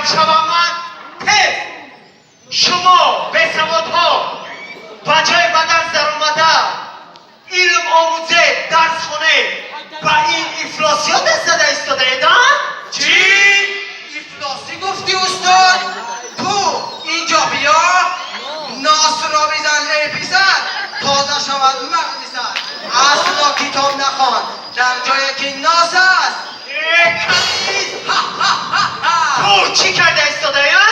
Гап шавам ман тез. Шумо бесаводҳо ба ҷои ба дарс даромада илм омӯзед, дарс хонед, ба ин ифлосиё даст зада истодаед, а? Чӣ? Ифлосӣ гуфтӣ, устод? Ту инҷо биё, носро бизан, эй писар, тоза шавад мағзи сар. Асло китоб нахон дар ҷое ки нос аст. Э, кабис! Ҳа-ҳа-ҳа-ҳа! Ту чӣ карда истодаӣ, а?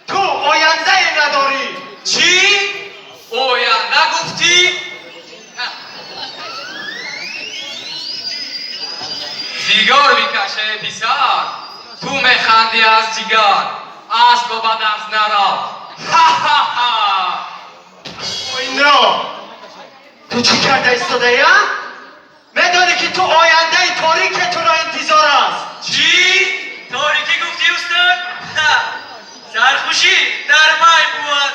Ту ояндае надорӣ. Чӣ? Оянда гуфтӣ? Сигор бикаш, эй писар, ту механдӣ аз ҷигар, асло ба дарс нарав. Ҳа-ҳа-ҳа! Инро ту чӣ карда истодаӣ, а? Медонӣ, ки ту ояндаи торике туро интизор аст. Чӣ? Торикӣ гуфтӣ, устод? Ҳа! Сархушӣ дар май бувад.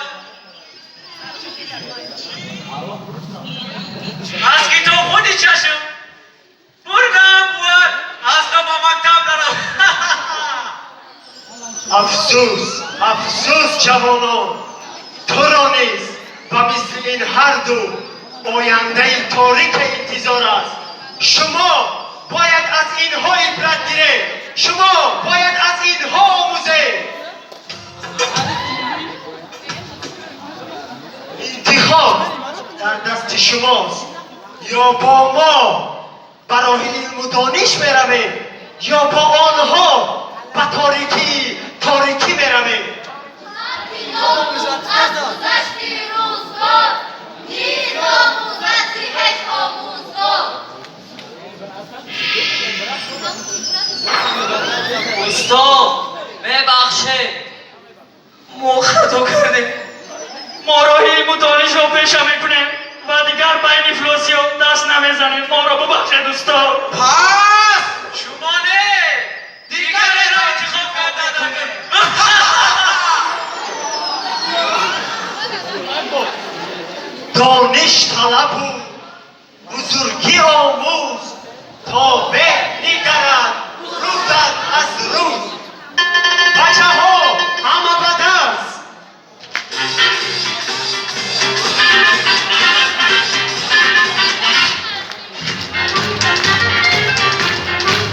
Аз китобхони чашм бурнам бувад, асло ба мактаб нарав. Афсӯс, афсӯс, ҷавонон, туро низ ба мисли ин ҳарду ояндаи торике интизор аст. Шумо бояд аз инҳо ибрат гиред, шумо бояд аз инҳо омӯзед. Интихоб дар дасти шумост: ё бо мо ба роҳи илму дониш меравед, ё бо онҳо ба торикии торикӣ меравед. Аз гузашти рӯзгор низ омӯзад зи ҳеҷ омӯзгор. Устод, мебахшед. Мо хато кардем. Мо роҳи илму донишро пеша мекунем ва дигар ба ин ифлосиё даст намезанем. Моро бубахшед, устод. Пас Шумо не, дигареро интихоб карда дар. Дониш талабу бузургӣ омӯз, то